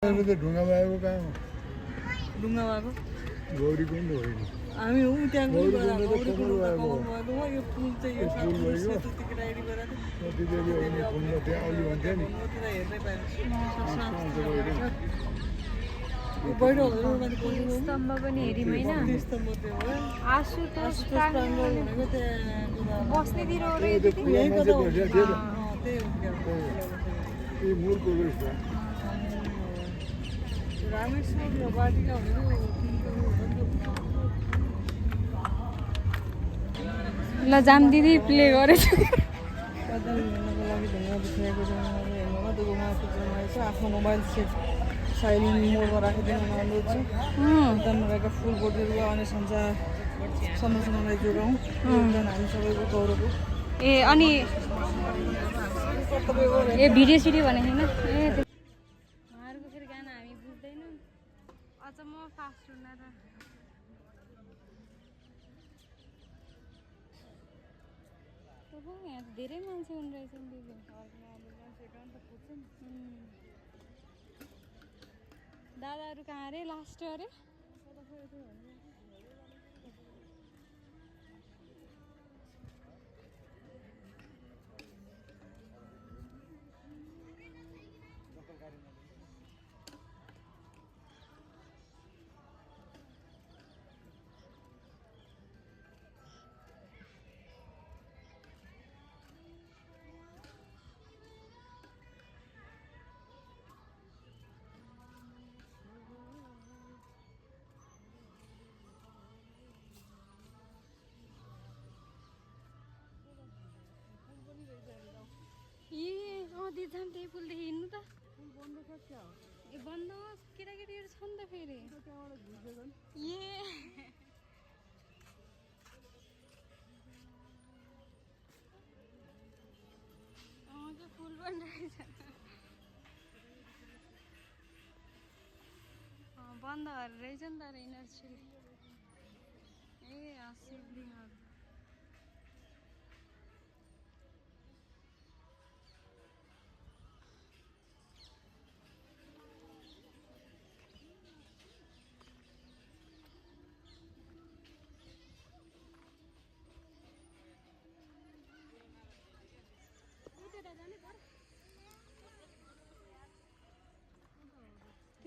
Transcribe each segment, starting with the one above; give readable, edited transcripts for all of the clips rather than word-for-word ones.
ढुङ्गा भएको कहाँ हो ढुङ्गा भएको गौरीकुण्ड होइन हामी ऊ त्यहाँ गौरीकुण्ड त कमल भएको हो। यो पुल चाहिँ यो पुल भयो केटाकेटी गएर कतिदेवी आउने कुण्ड त्यहाँ अलि हुन्थ्यो नि हेर्नै पाएन स्तम्भ पनि हेऱ्यौँ होइन आशुतोष प्राङ्गण बस्नेतिर हो र यो दिदी? यी मूलको रहेछ रामेश्वर बाटिका ल जाम दिदी प्ले गरेछ आफ्नो मोबाइल सेट साइलेन्ट मोडमा राखिदिनु अनुरोध छ उद्यानमा रहेका फुल बोटहरू अनि संरचनालाई जोगाउँ योगदान हामी सबैको गौरव हो ए अनि कर्तव्य हो ए भिडियो सिडियो भनेको होइन ए उहाँहरूको फेरि गाना हामी बुझ्दैनौँ अझ म फास्ट सुन्न त यहाँ धेरै मान्छे हुनु रहेछ नि दिदी दादाहरू कहाँ अरे लास्ट अरे दिदी जाम त्यही पुलदेखि हिँड्नु त ए बन्द केटाकेटीहरू छ नि त फेरि ए त्यो पुल पनि रहेछ बन्द रहेछ नि त यिनीहरू ए शिवलिङ्गहरू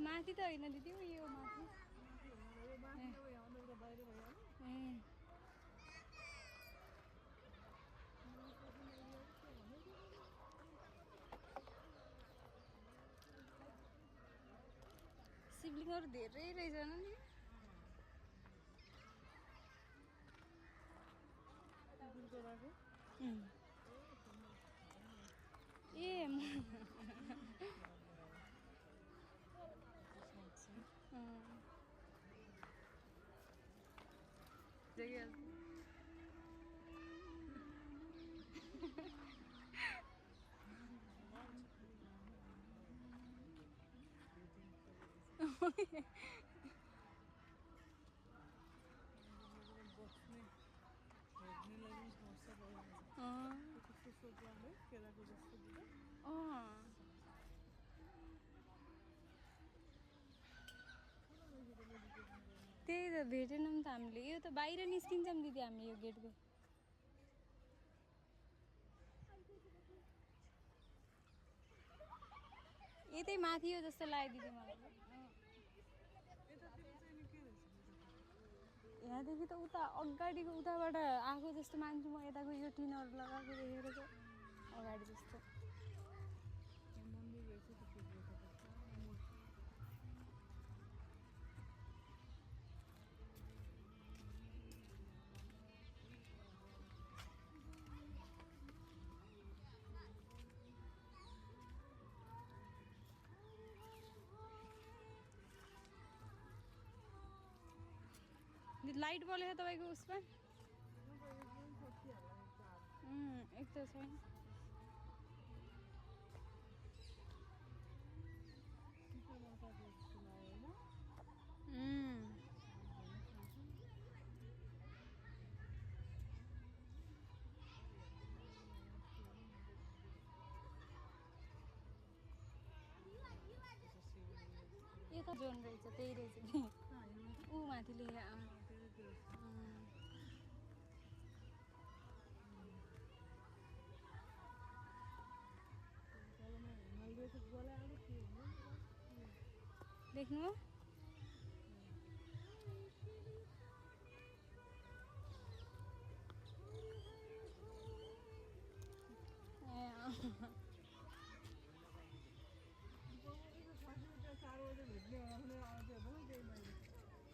माथि त होइन दिदी यो माथि शिवलिङ्गहरू धेरै रहेछ नि ए त्यही त भेटेनौँ त हामीले यो त बाहिर निस्किन्छौँ दिदी हामीले यो गेटको यतै माथि हो जस्तो लाग्यो दिदी मलाई यहाँदेखि त उता अगाडिको उताबाट आएको जस्तो मान्छु म यताको यो टिनहरू लगाएको देखेर चाहिँ अगाडि जस्तो लाइट बलेको तपाईँको उसमा एक त छैन जोन रहेछ त्यही रहेछ नि ऊ माथि लिएर देख्नु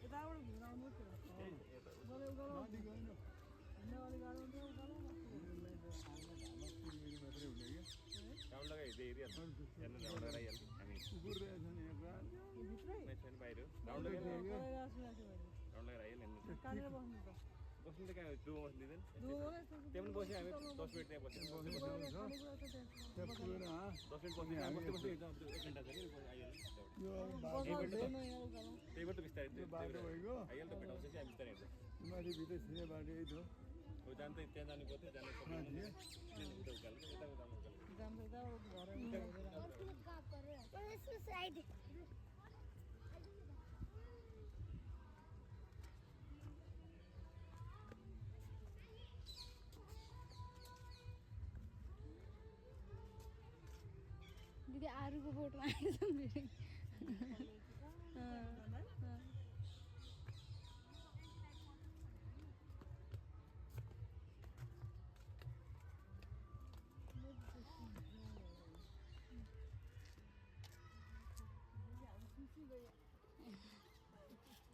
यताबाट घुमेर आउनुहोस् माथि गएन अलिक गाह्रो हुन्छ उकालो मात्रै हुने क्या राउन्ड लगाइदियो एरिया हेर्नु राउन्ड लगाइहाल्यो हामी कुकुर रहेछ नि एउटा भित्रै छैन बाहिर राउन्ड लगाएर सुनेको राउन्ड लगाएर आइहाल्यो हेर्नु कहाँनिर बस्नु त बस्नु त कहाँ डुबो बस्नु दिँदैन दुबोमा त्यहाँ पनि बस्यो हामी 10 मिनट त्यहाँ बस्यो 10 त्यहाँ पुगेन मिनट बस्यो यहाँ बस्दै एकदम 1 घन्टा छ कि आइहाल्यो यो त्यहीबाट त बिस्तारै बाटो भइगयो आइहाल्यो त भेटाउँछ कि हामी बिस्तारै हेर्छ माथि भित्र छिने बाटो यही थियो हो जान त त्यहाँ जानु पर्थ्यो जानु सक्दैन उता उकालो यता उकालो उकालो जान्छ यताबाट घर दिदी आरुको बोटमा आएछ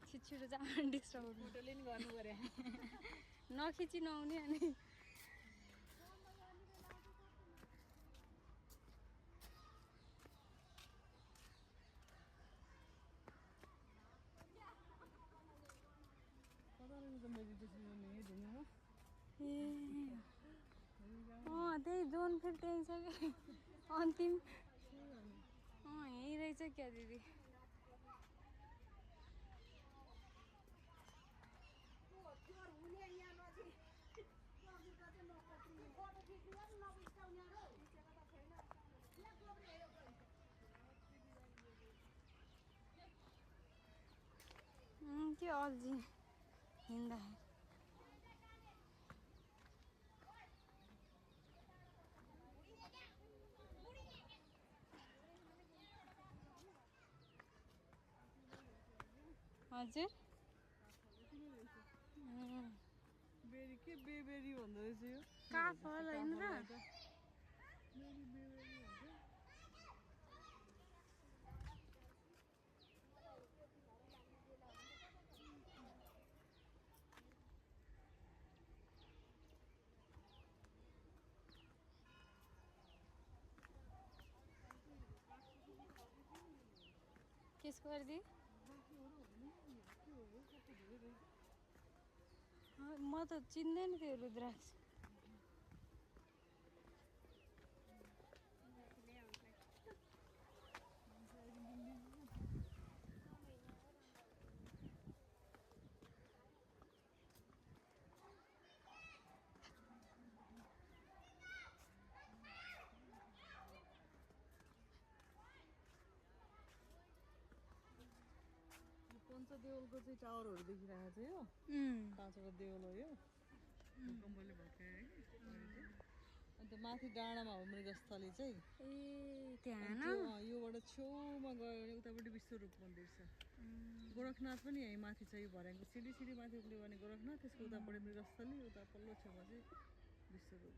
फेरि छिटो चाहिँ डिस्टर्ब फोटोले नि गर्नु पर्यो नखिची नआउने अनि त्यही जोन फेरि त्यही छ कि अन्तिम यहीँ रहेछ क्या दिदी त्यो अल्झी हिँड्दाखेरि हजुर बेरी के बेबेरी भन्दो रहेछ यो काफल होइन र किसको गरिदिए म त चिन्दैन त्यो रुद्राक्ष पञ्चदेवलको चाहिँ टावरहरू देखिरहेको छ यो पाँचवटा देवल हो यो भूकम्पले भत्कायो है अन्त माथि डाँडामा हो मृगस्थली चाहिँ ए त्यहाँ योबाट छेउमा गयो भने उतापट्टि विश्वरूप मन्दिर छ गोरखनाथ पनि यहीँ माथि छ यो भर्याङको सिडी सिडी माथि उक्ल्यो भने गोरखनाथ त्यसको उतापट्टि मृगस्थली उता पल्लो छेउमा चाहिँ विश्वरूप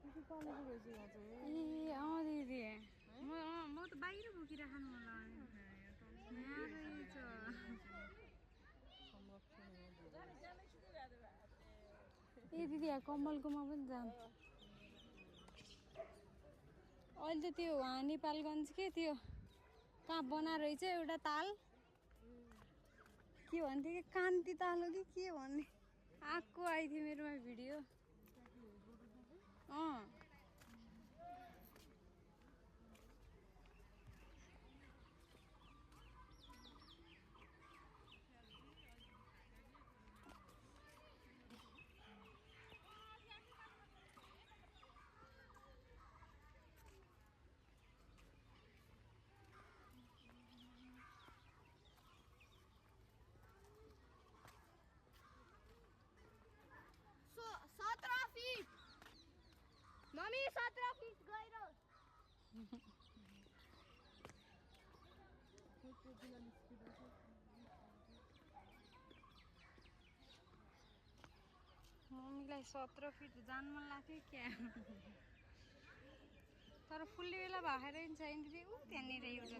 कुकुर पालेको रहेछ यहाँ चाहिँ ए दिदी म त बाहिर बोकिराख्नु होला यहाँ रहेछ ए दिदी यहाँ कमलकोमा पनि जाऊँ अहिले त त्यो नेपालगञ्ज के त्यो कहाँ बना रहेछ एउटा ताल के भन्थ्यो कि कान्ति ताल हो कि के भन्ने आएको आइथ्यो मेरोमा भिडियो मम्मीलाई 17 फिट जान मन लाग्थ्यो क्या तर फुल्ने बेला भएर नि छैन दिदी ऊ त्यहाँनिर एउटा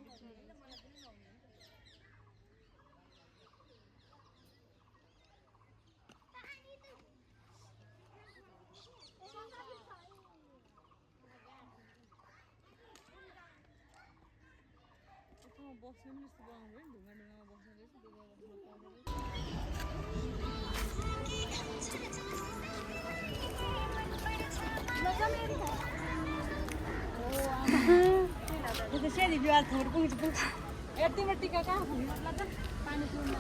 बस्नु पनि यस्तो बनाउनु भयो नि ढुङ्गा ढुङ्गामा बस्नु रहेछ त्यो बस्नु पाउँदैन सेरी बिहार थोर पुग्छ यतिमा टिका कहाँ खुल्नु त पानी पिउनु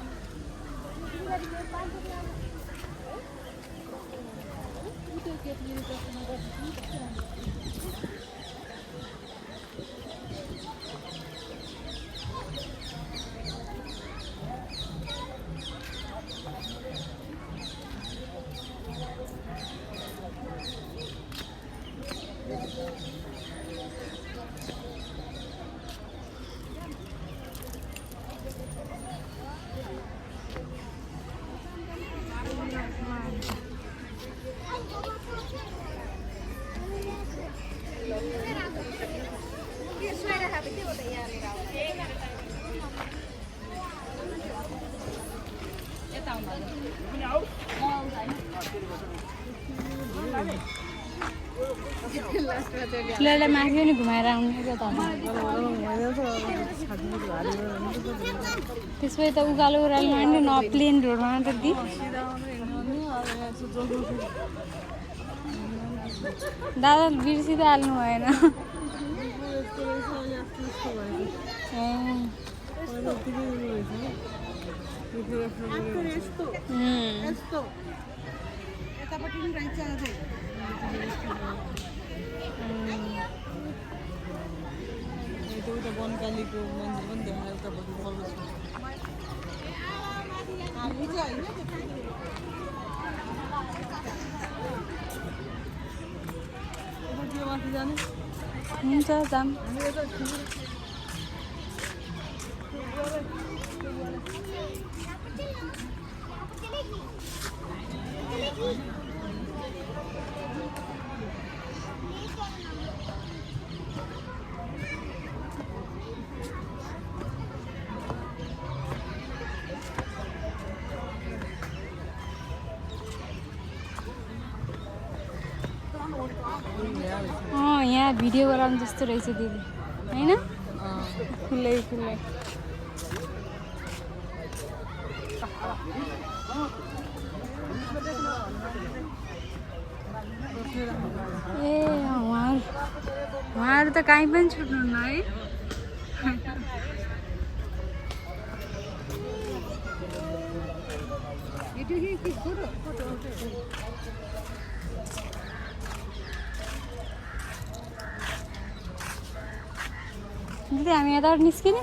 ले माथि नि घुमाएर आउनु क्या त त्यसपछि त उकालो उरालोमा नि न प्लेन रोडमा त दि दादा बिर्सिँदै हाल्नु भएन एउटा वनकालीको मन्दिर पनि देखायो उतापट्टि फलो छ हामी चाहिँ होइन त्यो माथि जाने हुन्छ जाम यहाँ भिडियो गराउनु जस्तो रहेछ दिदी होइन खुल्लै खुल्लै ए उहाँहरू त कहीँ पनि छुट्नुहुन्न है दिदी हामी यताबाट निस्किने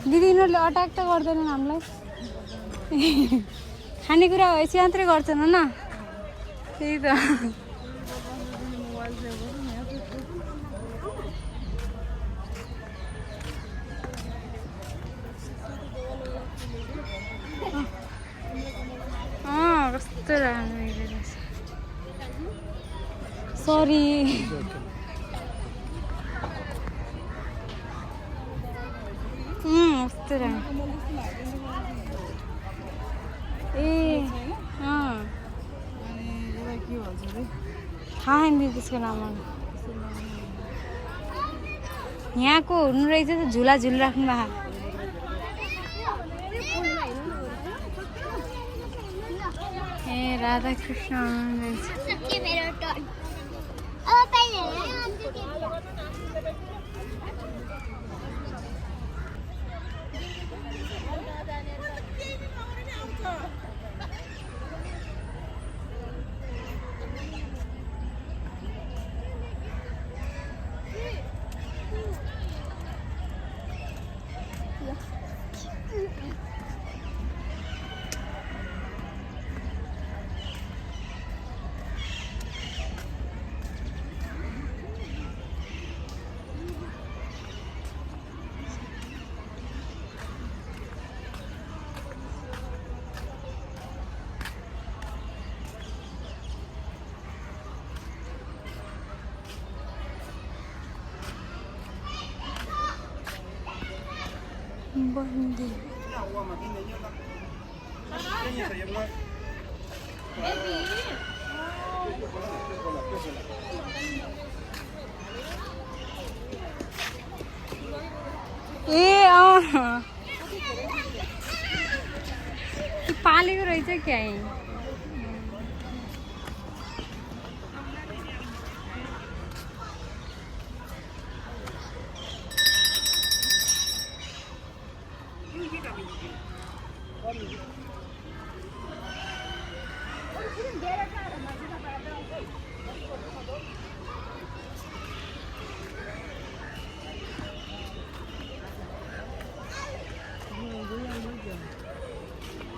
दिदी यिनीहरूले अट्याक त गर्दैनन् हामीलाई खानेकुरा भएपछि मात्रै गर्छन् होइन त्यही त कस्तो राम्रो रहेछ सरी कस्तो राम्रो ए थाहा छैन त्यसको नाम यहाँको हुनु रहेछ त झुला झुल राख्नु भएको ए राधाकृष्ण हुनुहुन्छ बन्दी ए पालेको रहेछ क्या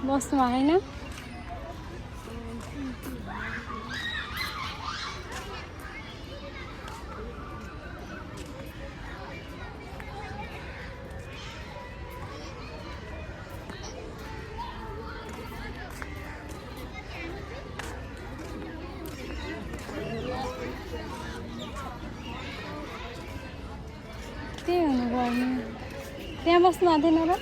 बस्नु होइन त्यही हुनुपर्ने त्यहाँ बस्नु आँदैन र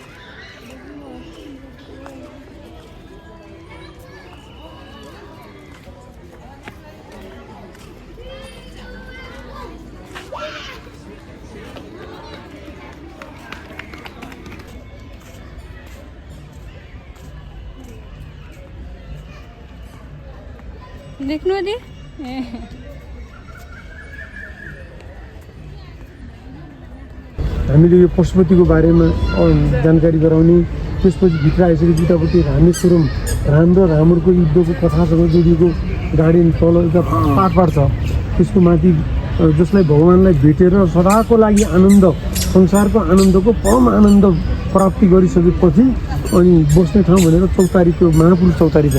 देख्नु दि हामीले यो पशुपतिको बारेमा जानकारी गराउने त्यसपछि भित्र आइसकेपछि उतापट्टि रामेश्वरम राम र रावणको युद्धको कथासँग जोडिएको गार्डन तल एउटा पाठ छ त्यसको माथि जसलाई भगवान्लाई भेटेर सदाको लागि आनन्द संसारको आनन्दको परम आनन्द प्राप्ति गरिसकेपछि अनि बस्ने ठाउँ भनेर चौतारीको महापुरुष चौतारी छ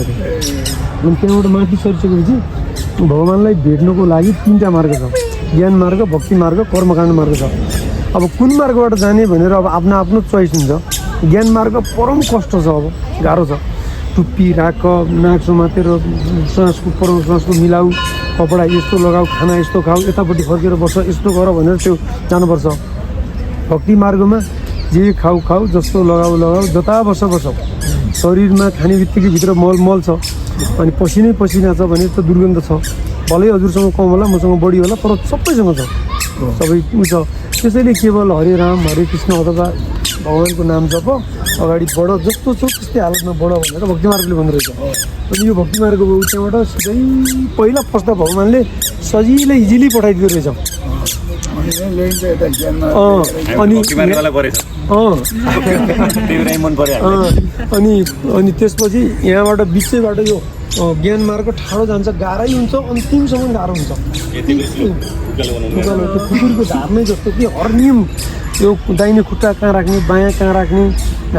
अनि त्यहाँबाट माथि सरिसकेपछि भगवान्लाई भेट्नको लागि 3टा मार्ग छ ज्ञान मार्ग भक्ति मार्ग कर्मकाण्ड मार्ग छ अब कुन मार्गबाट जाने भनेर अब आफ्नो आफ्नो चोइस हुन्छ ज्ञान मार्ग परम कष्ट छ अब गाह्रो छ टुप्पी राख नाक समातेर श्वासको परम श्वासको मिलाऊ कपडा यस्तो लगाऊ खाना यस्तो खाऊ यतापट्टि फर्केर बस्छ यस्तो गर भनेर त्यो जानुपर्छ भक्ति मार्गमा जे खाऊ खाऊ जस्तो लगाऊ लगाऊ जता बस्छ शरीरमा खाने बित्तिकै भित्र मल छ अनि पसिनै पसिना छ भने त दुर्गन्ध छ भलै हजुरसँग कम होला मसँग बढी होला तर सबैसँग छ सबै उ छ त्यसैले केवल हरे राम हरे कृष्ण अथवा भगवान्को नाम जप अगाडि बढ जस्तो छ त्यस्तै हालतमा बढ भनेर भक्ति मार्गले भन्दो रहेछ अनि यो भक्ति मार्गको त्यहाँबाट सिधै पहिला पस्दा भगवान्ले सजिलै इजिली पठाइदिँदो रहेछ अनि त्यसपछि यहाँबाट बिचैबाट यो ज्ञान मार्ग ठाडो जान्छ गाह्रै हुन्छ अन्तिमसम्म गाह्रो हुन्छ कुकुरको धार्नै जस्तो कि हर नियम यो दाहिने खुट्टा कहाँ राख्ने बायाँ कहाँ राख्ने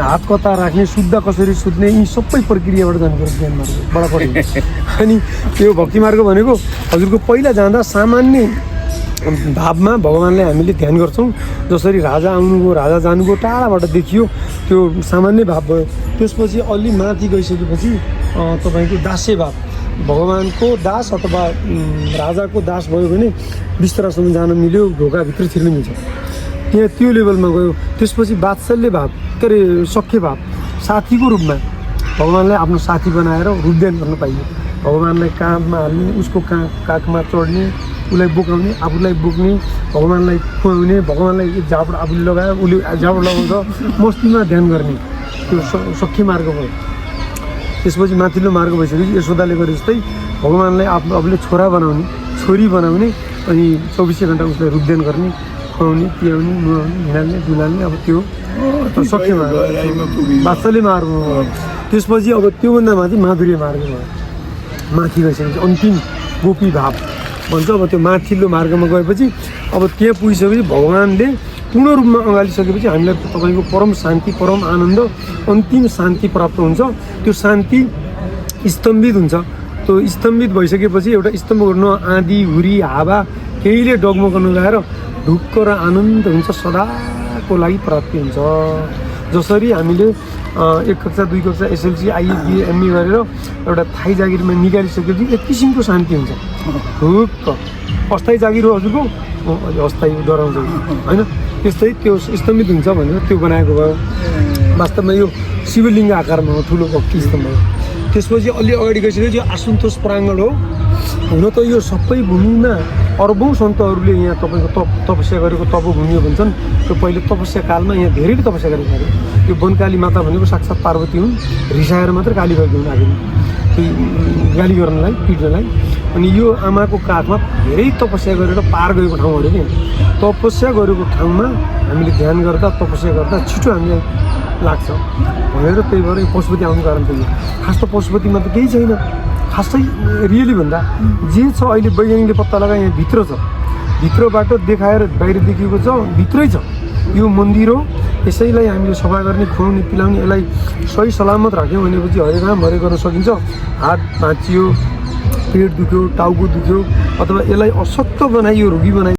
हात कता राख्ने शुद्ध कसरी सुत्ने यी सबै प्रक्रियाबाट जानुपर्छ ज्ञान मार्ग बडा पढ्यो अनि यो भक्ति मार्ग भनेको हजुरको पहिला जाँदा सामान्य भावमा भगवान्लाई हामीले ध्यान गर्छौँ जसरी राजा आउनुभयो राजा जानुभयो टाढाबाट देखियो त्यो सामान्य भाव भयो त्यसपछि अलि माथि गइसकेपछि तपाईँको दास्य भाव भगवान्को दास अथवा राजाको दास भयो भने बिस्तरासम्म जान मिल्यो ढोकाभित्र छिर्न मिल्छ त्यहाँ त्यो लेभलमा गयो त्यसपछि वात्सल्य भाव के अरे सख्य भाव साथीको रूपमा भगवान्लाई आफ्नो साथी बनाएर रूपदान गर्न पाइयो भगवान्लाई काँधमा हाल्ने उसको काखमा चढ्ने उसलाई बोकाउने आफूलाई बोक्ने भगवान्लाई खुवाउने भगवान्लाई झापड आफूले लगायो उसले झापड लगाउँछ मस्तीमा ध्यान गर्ने त्यो सख्य मार्ग भयो त्यसपछि माथिल्लो मार्ग भइसकेपछि यशोदाले गरे जस्तै भगवान्लाई आफूले छोरा बनाउने छोरी बनाउने अनि 24 घण्टा उसलाई रूपदान गर्ने खुवाउने पियाउने नुहाउने हिँडाल्ने डुलाल्ने अब त्यो सख्य मार्ग वात्सल्य मार्ग त्यसपछि अब त्योभन्दा माथि माधुर्य मार्ग भयो माथि गइसकेपछि अन्तिम गोपी भाव भन्छ अब त्यो माथिल्लो मार्गमा गएपछि अब त्यहाँ पुगिसकेपछि भगवान्ले पूर्ण रूपमा अँगालिसकेपछि हामीलाई तपाईँको परम शान्ति परम आनन्द अन्तिम शान्ति प्राप्त हुन्छ त्यो शान्ति स्तम्भित हुन्छ त्यो स्तम्भित भइसकेपछि एउटा स्तम्भ गर्नु आँधी हुरी हावा केहीले डगमग नगाएर ढुक्क र आनन्द हुन्छ सदाको लागि प्राप्ति हुन्छ जसरी हामीले 1 कक्षा 2 कक्षा एसएलसी आइए बिए एमए गरेर एउटा थाई जागिरमा निकालिसकेपछि एक किसिमको शान्ति हुन्छ ढुक्क अस्थायी जागिर हो हजुरको अस्थायी डराउँछ होइन त्यस्तै त्यो स्तम्भित हुन्छ भनेर त्यो बनाएको भयो। वास्तवमा यो शिवलिङ्ग आकारमा हो, ठुलो भक्ति स्तम्भ हो। त्यसपछि अलि अगाडि गइसकेपछि यो आशुतोष प्राङ्गण हो। हुन त यो सबै भूमिमा अरबौँ सन्तहरूले यहाँ तपाईँको तपस्या गरेको तपोभूमि हो भन्छन्। त्यो पहिले तपस्या कालमा यहाँ धेरैले तपस्या गरेको अरे। यो वनकाली माता भनेको साक्षात् पार्वती हुन्, रिसाएर मात्रै काली भएकी हुन् आखिर गाली गर्नलाई, पिट्नलाई। अनि यो आमाको काखमा धेरै तपस्या गरेर पार गएको ठाउँ अरे कि। तपस्या गरेको ठाउँमा हामीले ध्यान गर्दा तपस्या गर्दा छिटो हामीलाई लाग्छ भनेर, त्यही भएर यो पशुपति आउनु कारण त यो। खास त पशुपतिमा त केही छैन, खासै रियली भन्दा जे छ अहिले वैज्ञानिकले पत्ता लगाए यहाँ भित्र छ, भित्रबाट देखाएर बाहिर देखिएको छ, भित्रै छ यो मन्दिर हो। यसैलाई हामीले सफा गर्ने, खुवाउने, पिलाउने, यसलाई सही सलामत राख्यौँ भनेपछि हरेक काम हरेक गर्न सकिन्छ। हात भाँचियो, पेट दुख्यो, टाउको दुख्यो, अथवा यसलाई अशक्त बनाइयो, रोगी बनाइयो